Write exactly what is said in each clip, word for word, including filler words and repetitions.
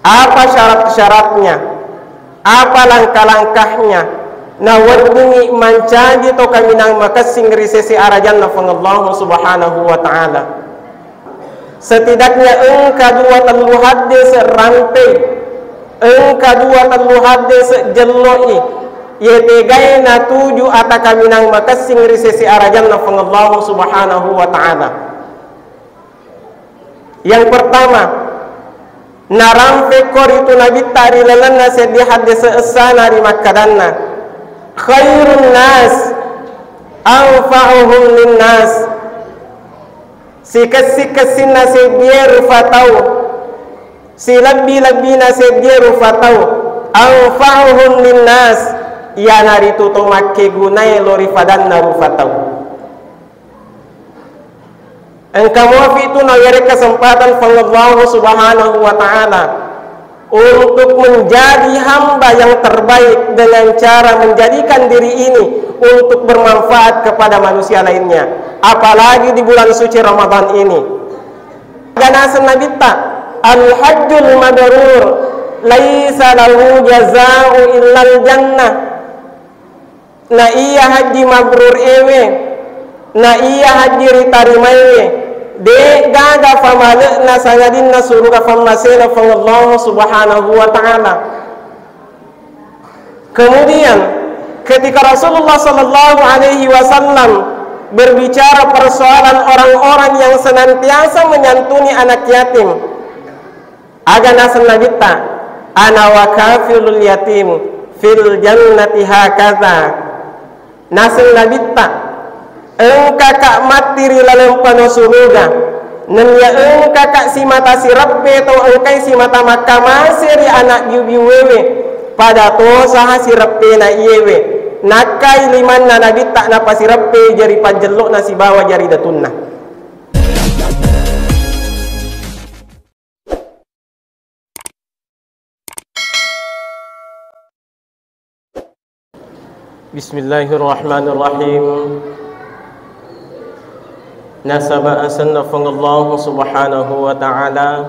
Apa syarat-syaratnya? Apa langkah-langkahnya? Naweddingngi mancaji to kaminang makessing ri sese arajanna Puang Allahu Subhanahu wa Ta'ala. Setidaknya engka dua tellu haddese rampei, engka dua tellu haddese jelloi, iye tegae natuju ata kaminang makessing ri sese arajanna Puang Allahu Subhanahu wa Ta'ala. Yang pertama, narampekko ritu Nabitta ri lalenna seddi haddese essana ri makkadanna, "Khairun nas anfa'uhum linnas." Sikessi-kessinna seddie rufa tau, silebbi-lebbina seddie rufa tau, anfa'uhum linnas, iyanaritu to makkegunae lao ri fadanna rufa tau. Engka muafi tu nawere kesempatan Puang Allahu Subhanahu wa Ta'ala untuk menjadi hamba yang terbaik dengan cara menjadikan diri ini untuk bermanfaat kepada manusia lainnya, apalagi di bulan suci Ramadan ini. Ganaseng Nabitta, "Al-hajjul mabrur laisa lahu jaza'u illal jannah." Na iya hajji mabrur ewe, na iya hajji ritarimaiwe, de gaga famale'na sangadinna suruga fammasena Puang Allahu Subhanahu wa Ta'ala. Kemudian, ketika Rasulullah Sallallahu Alaihi Wasallam berbicara persoalan orang-orang yang senantiasa menyantuni anak yatim, aga naseng Nabitta, "Ana wa kafilul yatim fil jannati hakadha." Naseng Nabitta, "Engkaka matti ri laleng pano suruga, nennia engkaka simata sireppe to engkai simata makkamase ri anak biu-biuewe, pada tosaha sireppena iyewe." Nakkai limanna Nabitta napasireppe jari pajjello'na sibawa jari datunna. Bismillahirrahmanirrahim. Nasaba asenna Puang Allahu Subhanahu wa Ta'ala,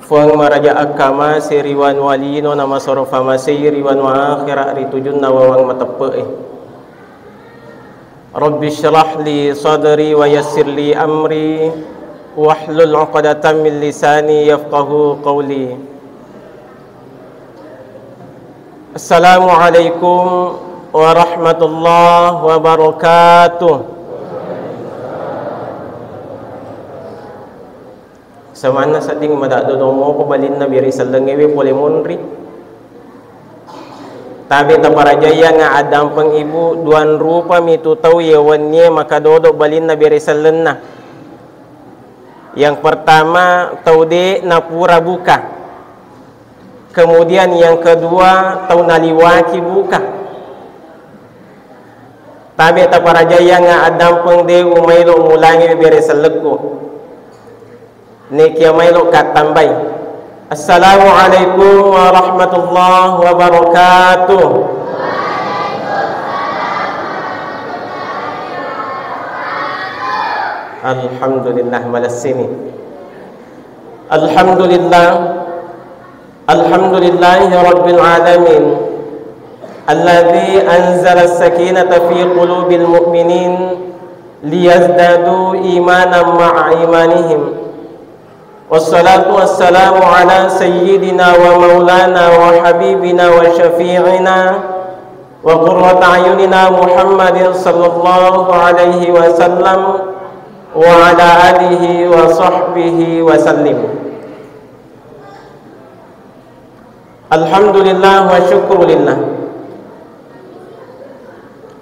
Puang maraja akkamase ri wanua lino, namasoro famasei ri wanua akhera ri tujunna wawang mateppe'e. Rabbi syrah li sadri wa yassir li amri wahlul uqdatan min lisani yafqahu qawli. Assalamualaikum warahmatullahi wabarakatuh. Samanna sedding madaddo domoko balinna bere sellengngewe pole monri. Tabe taparajaiyangnga addampeng ibu, duang rupami tu tau ye wennie makadodo balinna bere sellenna. Yang pertama, tau de napura buka. Kemudian yang kedua, tau naliwaki buka. Tabe taparajaiyangnga addampeng de umailo mulangi bere sellekku. Nekia maelo kattambai. Assalamualaikum warahmatullahi wabarakatuh. Alhamdulillah, malessini. Alhamdulillah. Alhamdulillahi rabbil alamin. Alladzi anzala sakinata fi qulubil mu'minin liyazdadu imanan ma'a imanihim. Wassalatu wassalamu ala sayyidina wa maulana wa habibina wa syafi'ina wa qurrata ayunina Muhammadin sallallahu alaihi wasallam wa ala alihi wa sahbihi wa sallim. Alhamdulillah wa syukrulillah.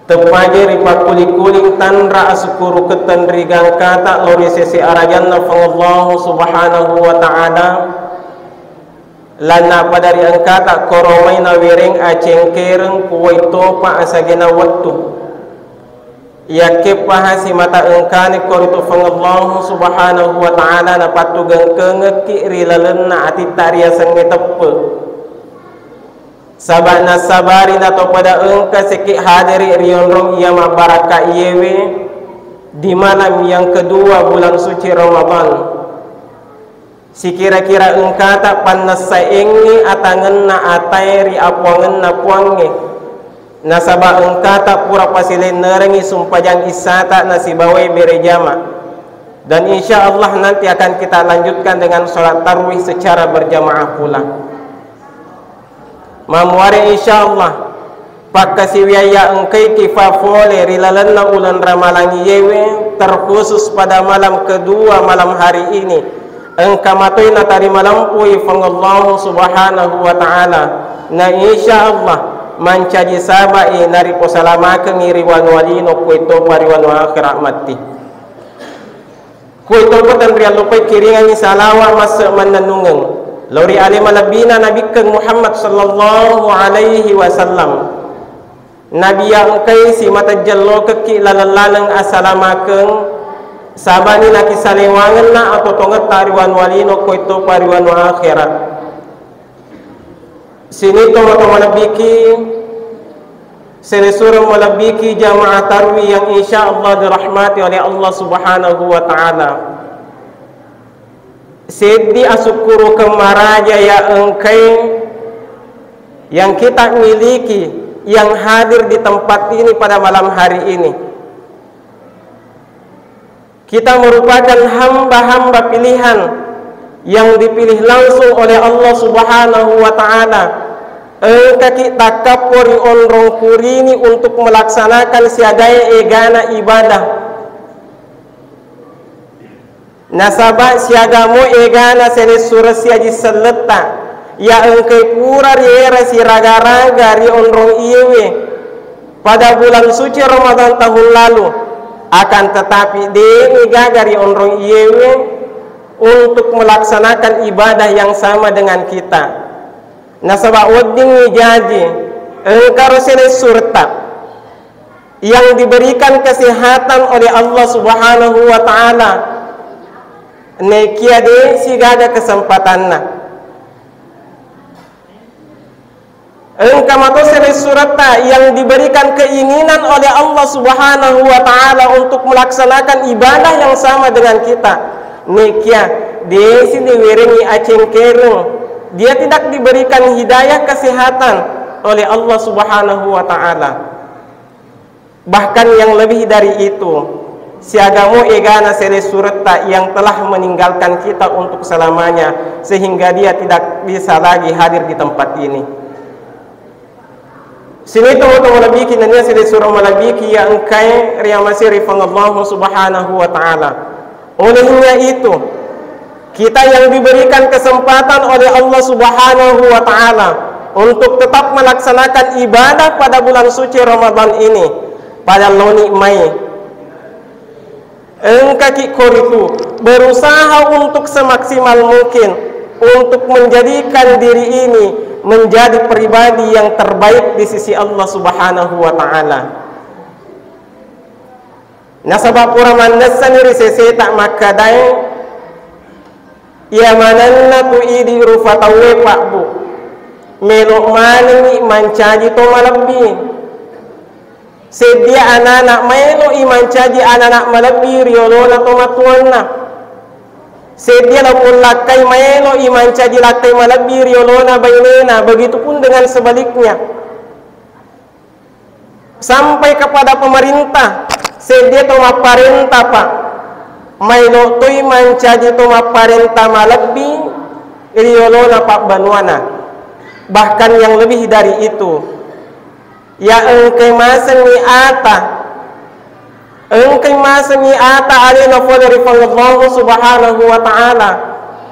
Teppaje ripakkuli-kuling tanra asukkuruketteng ri gangkata lao ri sese arajanna Puang Allahu Subhanahu wa Ta'ala, lanna pada ri engkata koromai nawereng acengkereng kuwai topa asagena wettu. Yakkeppaha simata engkani koritu Puang Allahu Subhanahu wa Ta'ala napattugengkengekki ri lalenna atitta riasengnge teppe. Saba nassabari natopada engka seki hadere ri onrong iya mabbarakka iyewe di malam yang kedua bulan suci Ramadan. Sikira-kira engkata pannessaengngi atangenna atae ri apuangenna Puangnge, nasaba engkata pura pasilennerengngi sumpajang issata nasibawai bere jama. Dan insya Allah nanti akan kita lanjutkan dengan sholat tarwih secara berjamaah pula. Mammuare insya Allah, pakkasiwiayya engkaiki fa fole ri lalenna uleng ramalang iyewe, terkhusus pada malam kedua malam hari ini, engka matoi natarima lampui Puang Allah Subhanahu wa Ta'ala. Na insya Allah mancaji sabai nariposalamakengngi ri wanua lino, kuetopa ri wanua akhirat matti. Kuetopa tenriallupai kiringangngi salawa masse mannennungeng lao ri ale malebbina Nabikkeng Muhammad sallallahu alaihi wasallam. Nabi iya engkai simatejjeng lokekki laleng-laleng asalamakeng, sabani nakisaléwangenna atau tongetta ri wanua lino, kuetopa ri wanua akhirat. Sininna tomatoa malebbiki, selessureng malebbiki jamaah tarwi yang insya Allah dirahmati oleh Allah Subhanahu wa Ta'ala. Seddi asukkurukeng maraja ya engkai yang kita miliki, yang hadir di tempat ini pada malam hari ini. Kita merupakan hamba-hamba pilihan yang dipilih langsung oleh Allah Subhanahu wa Ta'ala. Engkaki takkappo ri onrong kurini untuk melaksanakan siagae egana ibadah. Nasaba siagamo egana selessureng siaji selletta, ya engkai pura riera siraga-raga ri onrong iyewe pada bulan suci Ramadan tahun lalu, akan tetapi de'ni gaga ri onrong iyewe untuk melaksanakan ibadah yang sama dengan kita. Nasaba weddingngi jaji engkaro selessuretta yang diberikan kesehatan oleh Allah Subhanahu wa Ta'ala, nekia de sigaga kesempatanna. Engka mato selessuretta yang diberikan keinginan oleh Allah Subhanahu wa Ta'ala untuk melaksanakan ibadah yang sama dengan kita. Nekia desi diwerengi acengkereng, dia tidak diberikan hidayah kesehatan oleh Allah Subhanahu wa Ta'ala. Bahkan yang lebih dari itu, siagamo egana selessuretta yang telah meninggalkan kita untuk selamanya, sehingga dia tidak bisa lagi hadir di tempat ini. Sininna tomatoa malebbiki nennia selessureng malebbiki ya engkae riamasei ri Puang Allah Subhanahu wa Ta'ala. Olehnya itu, kita yang diberikan kesempatan oleh Allah Subhanahu wa Ta'ala untuk tetap melaksanakan ibadah pada bulan suci Ramadan ini, pada loni mai. Engkaki koritu berusaha untuk semaksimal mungkin untuk menjadikan diri ini menjadi pribadi yang terbaik di sisi Allah Subhanahu wa Ta'ala. Nasaba pura mannessani ri seseta makkadae, iya manenna tu idi rufa tauwe pabbu, melo manengngi mancaji to malebbi. Seddie anana maeloi mancaji anana malebbi ri olona tomatuanna. Seddie lapong lakkai maeloi mancaji lakkai malebbi ri olona bainena, begitupun dengan sebaliknya. Sampai kepada pemerintah, seddie to mapparenta, Pak, maelo toi mancaji to mapparenta malebbi ri olona pabbanuana. Bahkan yang lebih dari itu, ya engkai masengngi ata, engkai masengngi ata alena fole ri Puang Allah Subhanahu wa Ta'ala.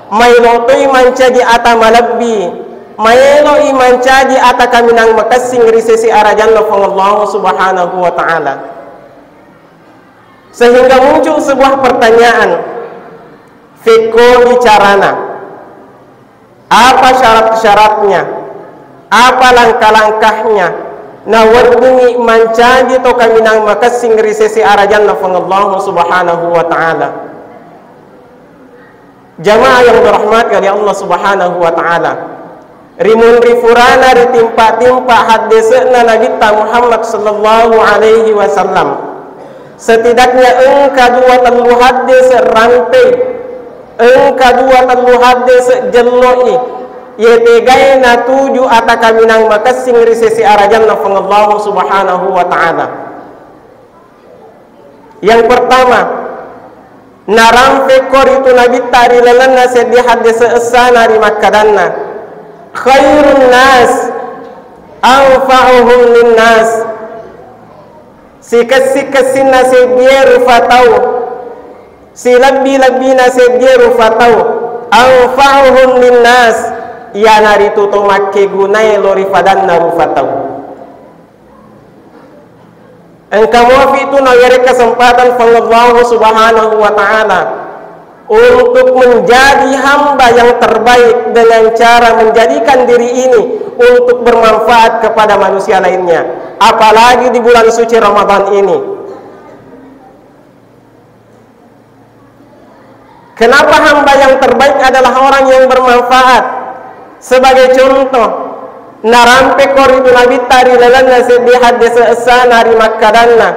Maelo toi mancaji ata malebbi, maeloi mancaji ata kaminang makessing ri sesi arajanna Puang Allah Subhanahu wa Ta'ala. Sehingga muncul sebuah pertanyaan, fekko bicarana, apa syarat-syaratnya, apa langkah-langkahnya, naweddingngi mancaji to kaminang makessing ri sesi arajanna Puang Allah Subhanahu wa Ta'ala. Jamaah yang dirahmati oleh Allah Subhanahu wa Ta'ala, rimunri furana ritimpa-timpa haddese'na Nabitta Muhammad sallallahu alaihi wasallam, setidaknya engka dua tellu haddese rampei Engka dua tellu hadde sejjello'i, iye tegae natuju ata kaminang makessing ri sese arajanna Puang Allahu Subhanahu wa Ta'ala. Yang pertama, narampekko ritu Nabitta ri lalenna seddi haddese essana ri makkadanna, "Khairun nas anfa'uhum linnas." Sikessi-kessinna seddie rufa tau, silebbi-lebbina seddie rufa tau, anfa'uhum linnas, iyanaritu to makkegunae lo ri fadanna rufa tau. Engka muafi tu nawere kesempatan Puang Allahu Subhanahu wa Ta'ala untuk menjadi hamba yang terbaik dengan cara menjadikan diri ini untuk bermanfaat kepada manusia lainnya, apalagi di bulan suci Ramadan ini. Kenapa hamba yang terbaik adalah orang yang bermanfaat? Sebagai contoh, narampekko ritu Nabitta ri lalenna seddi haddese essana ri makkadanna,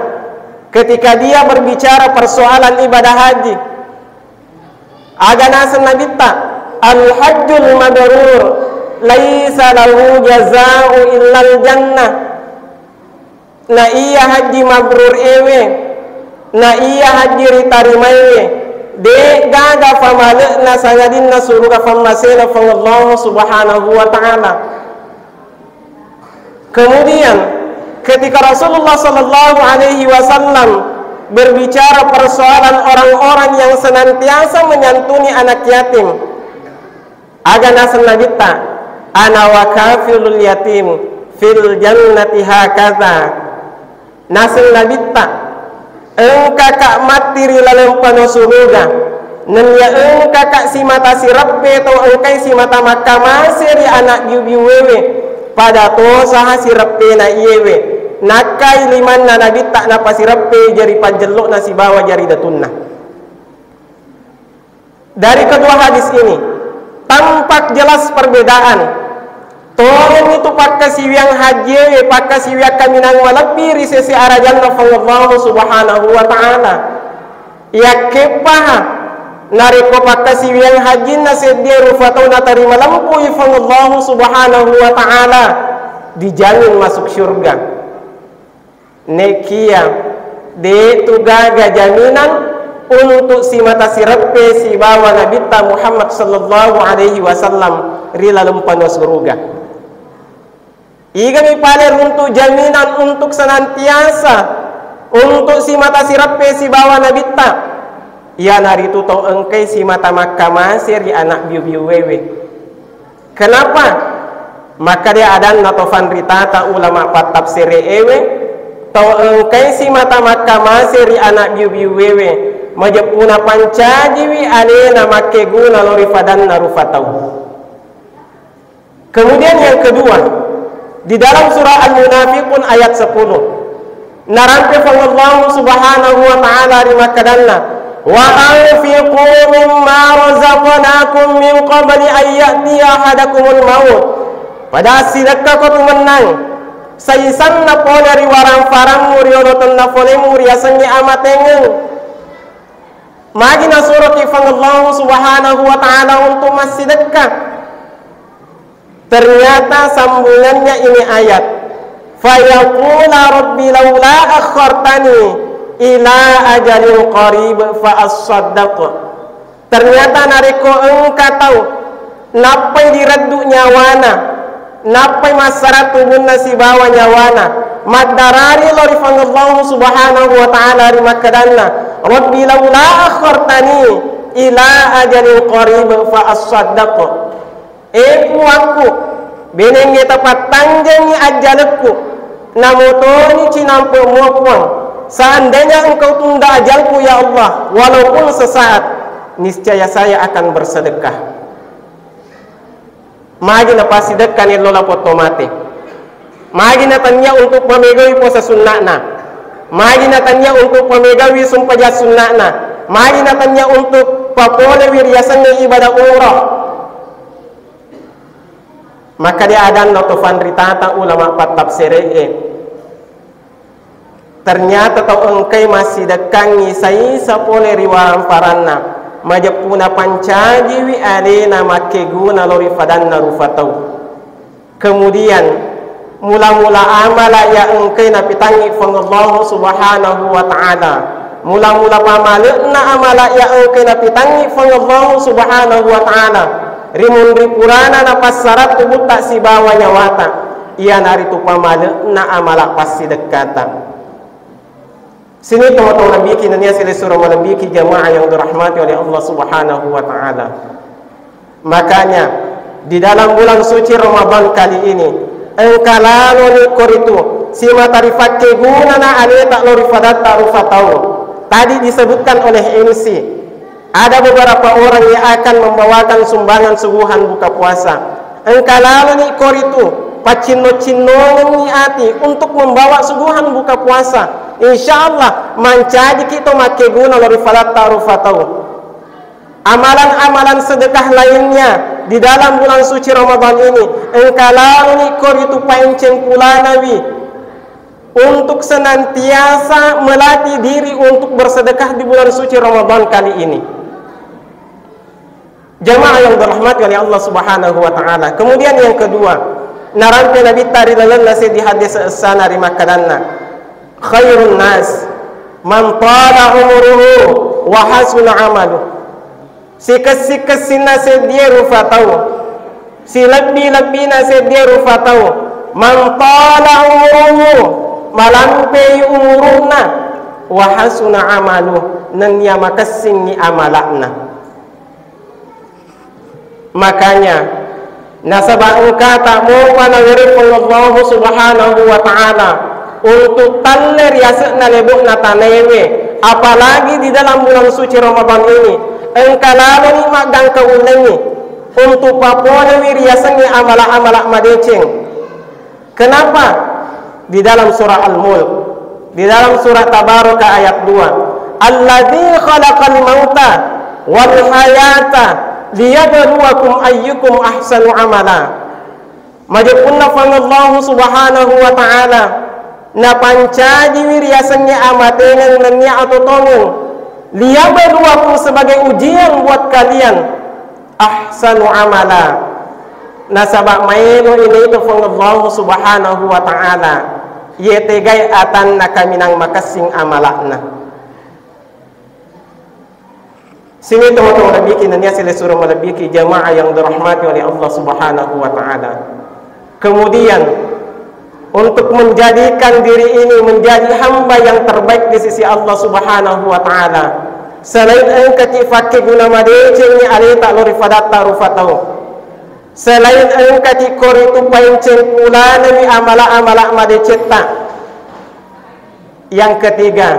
ketika dia berbicara persoalan ibadah haji, aga naseng Nabitta, "Al-hajjul mabrur laisa lahu jaza'u illal jannah." Na iya hajji mabrur ewe, na iya hajji ritarimaiwe, de gaga famale'na sangadinna suruga fammasena Puang Allahu Subhanahu wa Ta'ala. Kemudian, ketika Rasulullah Sallallahu Alaihi Wasallam berbicara persoalan orang-orang yang senantiasa menyantuni anak yatim, aga naseng Nabitta, "Ana wa kafilul yatim fil jannati hakadha." Naseng Nabitta, "Engkaka matti ri laleng panua suruga, nennia engkaka simata sireppe tau engkai simata makkamase ri anak biu-biuewe, pada tosaha sireppena iyewe." Nakkai limanna Nabitta napasireppe jari pajjello'na sibawa jari datunna. Dari kedua hadis ini, tampak jelas perbedaan. Tolong itu pakkasiwiang hajjiewe, pakkasiwiang kaminang malebbi ri sese arajanna Puang Allahu Subhanahu wa Ta'ala. Yakkeppaha, narekko pakkasiwiang hajjinna seddie rufa tau natarima lempui Puang Allahu Subhanahu wa Ta'ala, dijamin masuk syurga. Nekia, de tu gaga jaminan untuk simata sireppe sibawa Nabitta Muhammad Sallallahu Alaihi Wasallam ri laleng panua suruga. Igami pale runtu jaminan untuk senantiasa untuk simata sireppe sibawa Nabitta, iyanaritu tau engkai simata makkamase ri anak biu-biuewe. Kenapa? Makkeda adanna to fanritata ulama pattafsere ewe, tau engkai simata makkamase ri anak biu-biuewe, majeppuna pancajiwi alena makkeguna lo ri fadanna rufa tau. Kemudian yang kedua, di dalam surah Al-Munafiqun ayat sepuluh, narampe Puang Allahu Subhanahu wa Ta'ala ri makkadanna, "Wa anfiqu mimma razaqnakum min qabli an ya'tiya ahadakumul maut." Pada assidekkako tu mennang saisanna pole ri warang-farangmu ri olotenna folemu riasengnge amatengeng. Magi nasuroki Puang Allahu Subhanahu wa Ta'ala untuk massidekka? Ternyata sambungannya ini ayat, "Fayaqula rabbi laula akhartani ila ajalin qarib fa assaddaq." Ternyata narekko engka tau nappai direddu nyawana, nappai massarang tubunna sibawa nyawana, maddarari lao ri Puang Allahu Subhanahu wa Ta'ala ri makkadanna, "Rabbi laula akhartani ila ajalin qarib fa assaddaq." E Puangku, benengnge tapattanjengngi ajjalekku, namotoni cinampe mua Puang, seandainya engkau tunda ajalku ya Allah, walaupun sesaat, niscaya saya akan bersedekah. Magi napassidekka nello lapotto mate. Magi natannia untuk pamegawi puasa sunna'na. Magi natannia untuk pamegawi sumpajang sunna'na. Magi natannia untuk papolewi riasengnge ibadah umrah. Makkeda adanna to fanritata ulama pattafsere'e, ternyata tau engkai massidekkangngi saisa pole ri warang-faranna, Majeppu napancajiwi alena makkeguna lao ri fadanna rufa tau. Kemudian, mula-mula amala iya engkae napitangngi Puang Allahu Subhanahu wa Ta'ala. Mula-mula pamale'na amala iya engkae napitangngi Puang Allahu Subhanahu wa Ta'ala. Ri munri purana napassarang tubutta sibawa nyawata. Iyanaritu pamale'na amala passidekkata. Sining tomatoa malebbiki nennia silessureng malebbiki jamaah yang dirahmati oleh Allah Subhanahu wa Ta'ala. Makanya, di dalam bulan suci Ramadan kali ini, engka laloni koritu simata rifakkegunana aleta lao ri fadatta rufa tau. Tadi disebutkan oleh M C, ada beberapa orang yang akan membawakan sumbangan suguhan buka puasa. Engka laloni koritu paccinno-cinnongengngi ati untuk membawa suguhan buka puasa. Insya Allah, mancajiki to makkeguna lao ri fadatta rufa tau. Amalan-amalan sedekah lainnya di dalam bulan suci Ramadan ini, engka laloni koritu paenceng pulanawi untuk senantiasa melatih diri untuk bersedekah di bulan suci Ramadan kali ini. Jamaah yang dirahmati oleh Allah Subhanahu wa Ta'ala. Kemudian yang kedua, narampe Nabitta ri lalenna seddi hadis essana ri makkadanna, "Khairun nas man tala umuruhu wa hasuna amaluh." Sikessi-kessinna seddie rufa tau, silebbi-lebbina seddie rufa tau, man tala umuruhu, malampei umurunna, wa hasuna amaluh, nennia makessingngi amala'na. Makanya, nasaba engkata mopa nawereppeng Allahu Subhanahu wa Ta'ala untuk talle riase'na lebo'na tanaewe, apalagi di dalam bulan suci Ramadan ini, engka laloni maggangka ullengngi untuk papolewi riasengnge amala-amala madeceng. Kenapa? Di dalam surah Al-Mulk, di dalam surah Tabaraka ayat dua, "Alladzi khalaqal mauta wal hayata liyabluwakum ayyukum ahsanu amala." Majeppunna Puang Allahu Subhanahu wa Ta'ala napancajiwi riasengnge amatengeng nennia atotongeng, liyabluwakum, sebagai ujian buat kalian, ahsanu amala, nasaba maelo i naitu Puang Allahu Subhanahu wa Ta'ala, iye tegai atanna kaminang makessing amala'na. Sining tomatoa malebbiki nennia silessureng malebbiki jamaah yang dirahmati oleh Allah Subhanahu wa Ta'ala. Kemudian, untuk menjadikan diri ini menjadi hamba yang terbaik di sisi Allah Subhanahu wa Ta'ala, selain engkaki fakkeguna madecengngi aleta lao ri fadatta rufa tau, selain engkaki koritu paenceng pulanami amala-amala madecetta, yang ketiga,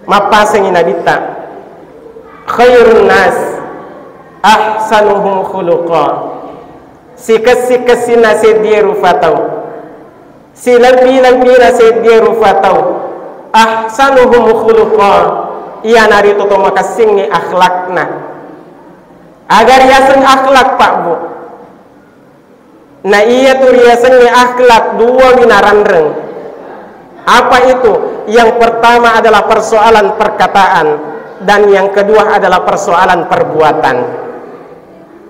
mappasengngi Nabitta, "Khairun nas ahsanuhum khuluqa." Sikessi-kessinna seddie rufa tau, silebbi-lebbina seddie rufa tau, ahsanuhum khuluqa, iyanaritu to makessingngi akhlakna. Aga riaseng akhlak, Pak, Bu? Na iyatu riasengnge akhlak duawi naranreng. Apa itu? Yang pertama adalah persoalan perkataan, dan yang kedua adalah persoalan perbuatan.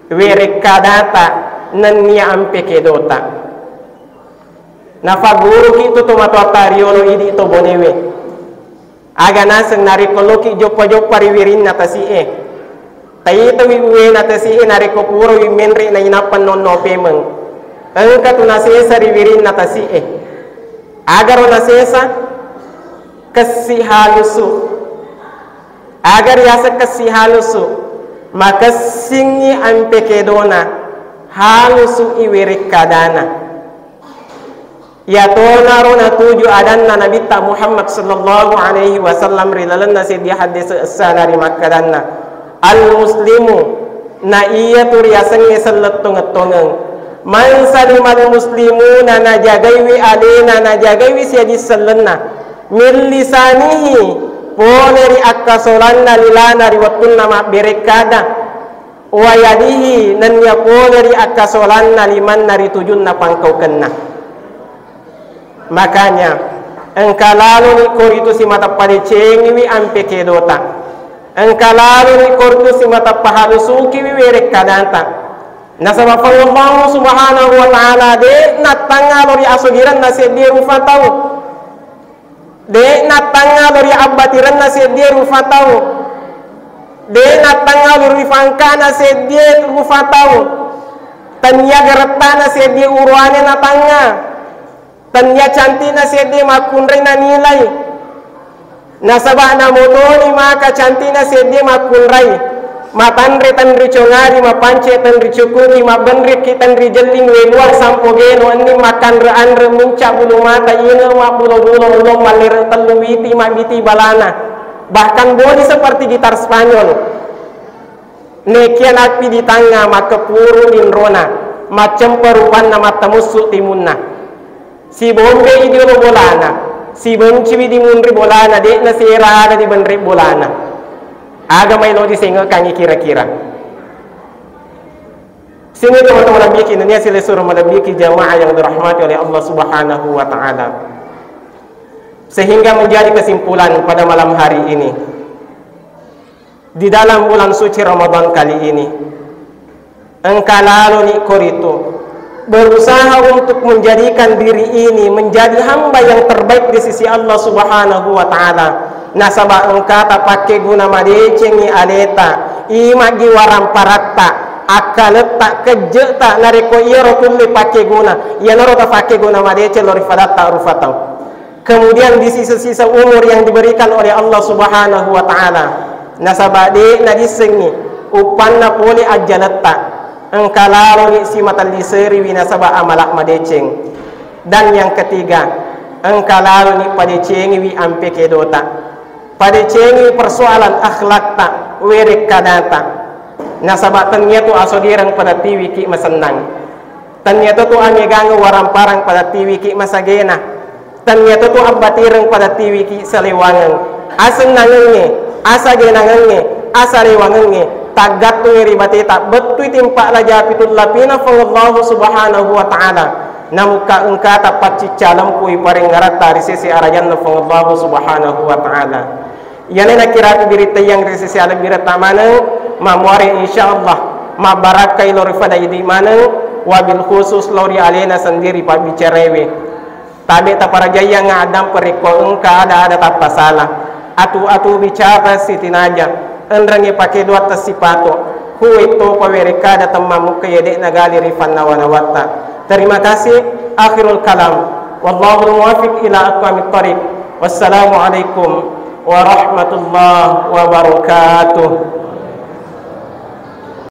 Werekkadata nennia ampe kedota. Nafagguruki tu tomatoatta riolo idi to Bonewe. Aga naseng narekko loki joppa-joppa ri wirinna tasi'e, taitawi uwena tasi'e narekko purowi menre nainappa nonno pemeng. Engka tu nasesa ri wirinna tasi'e. Agaro nasesa? Kessi halusu. Aga riaseng kessi halusu? Makessingngi ampe kedona, halusu'i werekkadana. Iyatonaro natuju adanna Nabitta Muhammad sallallahu alaihi wasallam ri lalenna seddi hadis essana ri makkadanna, "Al-muslimu," na iyatu riasengnge selleng tongeng-tongeng, "man salimal muslimuna," najagaiwi alena, najagaiwi siadi sellenna, "min lisanihi," pole ri akkasolanna lilana ri wettunna mabberekkada, "wa yadihi," nennia pole ri akkasolanna limanna ri tujunna pangkaukenna. Makanya, engka laloni koritu simata padecengiwi ampe kedota. Engka laloni kortu simata pahalusukiwi werekkadata. Nasaba Puang Allahu Subhanahu wa Ta'ala de' nattangnga lao ri asogirenna seddie rufa tau. De' nattangnga lao ri abbatirenna seddie rufa tau. De' nattangnga lao ri fangkana seddie rufa tau. Tennia gerettana seddie uruane natangnga. Tennia cantikna seddie makkunrai nanilai. Nasaba namotoni maka cantikna seddie makkunrai. Matanre tenri congari, mapance tenri cukuki, mabbenrikki tenri jelling, webuang sampo geno, enning makkanre-anre, muncak bulu mata, ine mabbulo-bulo, ulong mallere tellu, witi mabbiti balana. Bahkan boni seperti gitar Spanyol. Nekia nappi ditangnga makkepuru linrona, maccempa rupanna, mattamussu timunna. Sibombei di olo bolana, sibenciwi di munri bolana, de'na sera ada di benre bolana. Aga maelo disengekangi kira-kira. Sini teman-teman, malebbiki nennia silessureng, malebbiki jamaah yang dirahmati oleh Allah Subhanahu wa Ta'ala. Sehingga menjadi kesimpulan pada malam hari ini, di dalam bulan suci Ramadan kali ini, engka laloni koritu berusaha untuk menjadikan diri ini menjadi hamba yang terbaik di sisi Allah Subhanahu wa Ta'ala. Nasaba engkata pakkeguna madecengi aleta, imaggi waramparatta, akkaletta, kejjetta, narekko iyaro kulle pakkeguna, iyanaro tapakkeguna madeceng lao ri fadatta rufa tau. Kemudian di sisa-sisa umur yang diberikan oleh Allah Subhanahu wa Ta'ala, nasaba de' nadissengngi uppanna pole ajjaletta, engka laloni simatelliseriwi nasaba amala madeceng. Dan yang ketiga, engka laloni padecengiwi ampe kedota, padecengiwi persoalan akhlakta, werekkadata. Nasaba tennia tu asogireng pada tiwiki masennang. Tennia to tu amegangeng waramparang pada tiwiki masagena. Tennia to tu abbatireng pada tiwiki salewangeng. Asennangengnge, asagenangengnge, asalewangengnge, taggattungi ri bateta, bettui timpa laja pitung lapina Puang Allahu Subhanahu wa Ta'ala. Namukka engkata paccicca lempui parengngaratta ri sese arajanna Puang Allahu Subhanahu wa Ta'ala. Iyana nakiraku birittayang ri sisi alebbiretta maneng, mamuare insyaallah mabbarakkai lao ri fada idi maneng, wabil khusus lao ri alena sendiri pabbicarewe. Tabe taparajaiyangnga addampe rekko engka ada-ada tappasala. Atu-atu bicara sitinaja, enrengnge pake doatta sipato, huwetto pawerekkada temmamukka yede nagali ri fannawa-nawatta. Terima kasih. Akhirul kalam. Wallahul muwaffiq ila aqwamit thariq. Wassalamualaikum warahmatullahi wabarakatuh.